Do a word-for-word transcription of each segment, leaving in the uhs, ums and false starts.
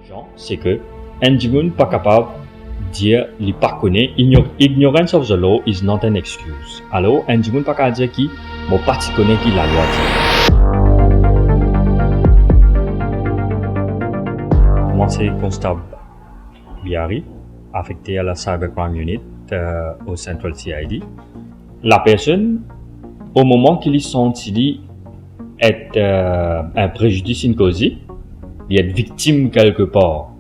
Jan, se ke enn dimoun pa kapav dir li pa kone, igno-, ignorance of the law is not an excuse. Alor, enn dimoun pa kapav dir ki mo pa ti kone ki lalwa dir. Mwa se Konstab Biari, afekte a la Cybercrime Unit, euh, o Central C I D. Lapersonn, o moman ki li santi li et, euh, enn prezidis inn koze, li et viktim kelke par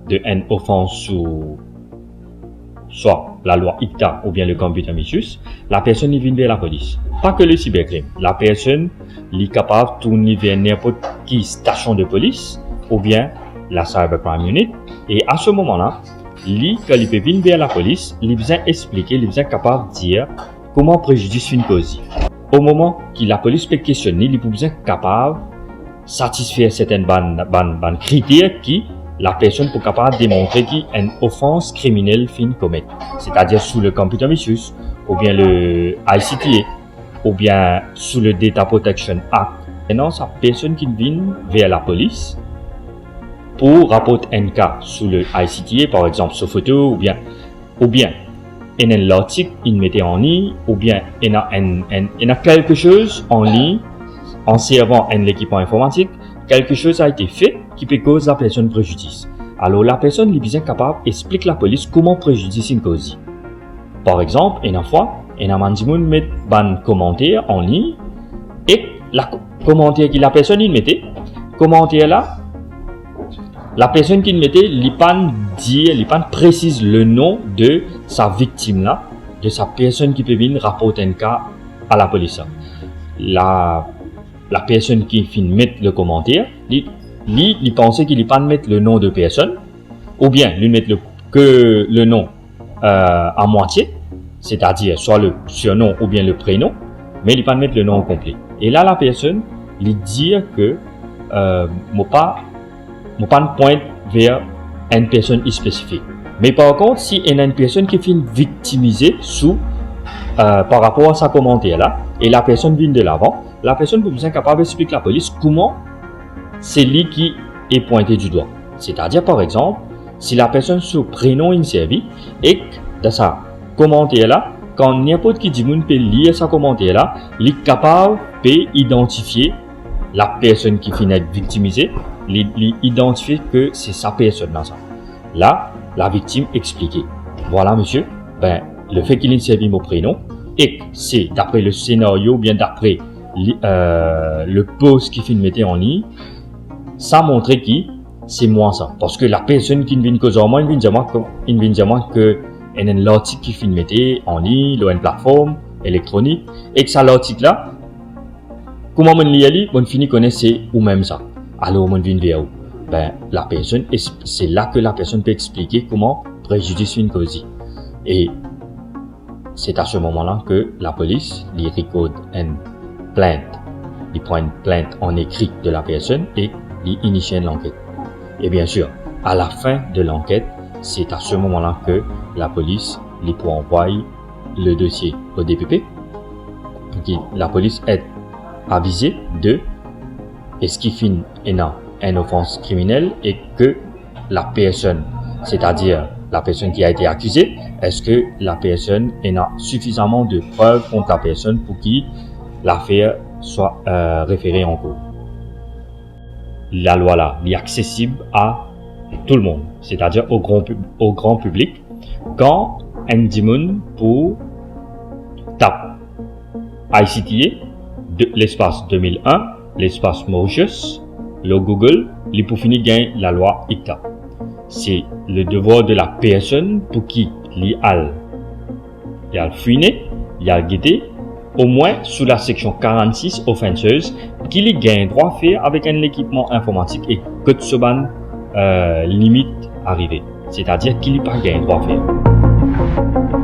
de enn ofans sou swa lalwa ICTA oubien le Computer Misuse, lapersonn li vinn ver lapolis. Pa ke le siberkrim, lapersonn li kapav tourn li ver ninport ki stasion de polis oubien la Cybercrime Unit, e a se moman la, li, kan li pe vinn ver lapolis, li bizin explike, li bizin kapav dir kouma prezidis finn koze. O moman ki lapolis pe kestionn li, li pou bizin kapav satisfer sertin bann, bann, bann kriter ki lapersonn pou kapav demontre ki enn ofans kriminel finn komet, setadir sou le Computer Misuse, oubien le I C T A, oubien sou le Data Protection Act. Enn sa personn ki vinn ver lapolis pou raport enn ka sou le I C T A, par exanp, so foto, oubien, oubien ena enn lartik inn mete an lign, oubien ena enn, enn, ena kelke soz an lign, an servan enn lekipman informatik, kelke soz a ete fe ki pe koz lapersonn prezidis. Alor, lapersonn li bizin kapav explik lapolis kouma prezidis inn koze. Par exanp, ena fwa, ena bann dimoun met bann komanter an lign, ek la, komanter ki lapersonn inn mete, komanter la, lapersonn ki inn mete, li pa'nn dir, li pa'nn presiz le nom de sa viktim la, de sa personn ki pe vinn raport enn ka a lapolis la. La, lapersonn ki finn met le komanter, li, li, li panse ki li pa'nn met le nom de personn, oubien li met le, ke le nom, euh, a mwatie, setadir swa le surnom oubien le prenom, me li pa'nn met le nom konple. E la, lapersonn li dir ke, euh, mo pa, mo pa'nn pwint ver enn personn spesifik. Me par kont, si ena enn personn ki finn viktimize sou, euh, par rapor a sa komanter la, e lapersonn vinn delavan, lapersonn pou bizin kapav explik lapolis kouma se li ki e pwinte di dwa. Setadir, par exanp, si lapersonn so prenom inn servi, ek dan sa komanter la, kan ninport ki dimoun pe lir sa komanter la, li kapav pe idantifie lapersonn ki finn et viktimize, li, li idantifie ke se sa personn la sa. La, laviktim explike, "Vwala, misie, ben, lefet ki li servi mo prenom, ek se dapre le senario oubien dapre li, euh, le post ki finn mete an lign, sa montre ki se mwa sa." Parski lapersonn ki vinn koz ar mwa, inn vinn dir mwa ke, inn vinn dir mwa ke ena enn lartik ki finn mete an lign lor enn platform elektronik, ek sa lartik la, kouma mo'nn lir li, mo'nn fini kone se oumem sa. Alor mo'nn vinn ver ou. Ben, lapersonn, es-, se la ke lapersonn pe explike kouma prezidis finn koze. E se a se moman la ke lapolis, li rekord enn plint. Li pran enn plint an ekri de lapersonn e li inisie enn lanket. E biensir, a lafin de lanket, se a se moman la ke lapolis, li pou anvway le dosie o D P P, pou ki lapolis et avize de eski finn ena enn ofans kriminel e ke lapersonn, setadir lapersonn ki a ete akize, eski lapersonn ena sifizaman de prev kont lapersonn pou ki lafer swa, euh, refere ankour. Lalwa la, li aksesib a tou lemonn, setadir o gran pib-, o gran piblik. Kan enn dimoun pou tap I C T A de, lespas de mil enn, lespas Mauritius, lor Google, li pou fini gagn lalwa ICTA. Se le devwar de lapersonn pou ki li al, li al fouine, li al gete, omwin sou laseksion karannsis offences, ki li gagn drwa fer avek enn lekipman informatik e kot so bann, euh, limit arive, setadir ki li pa gagn drwa fer.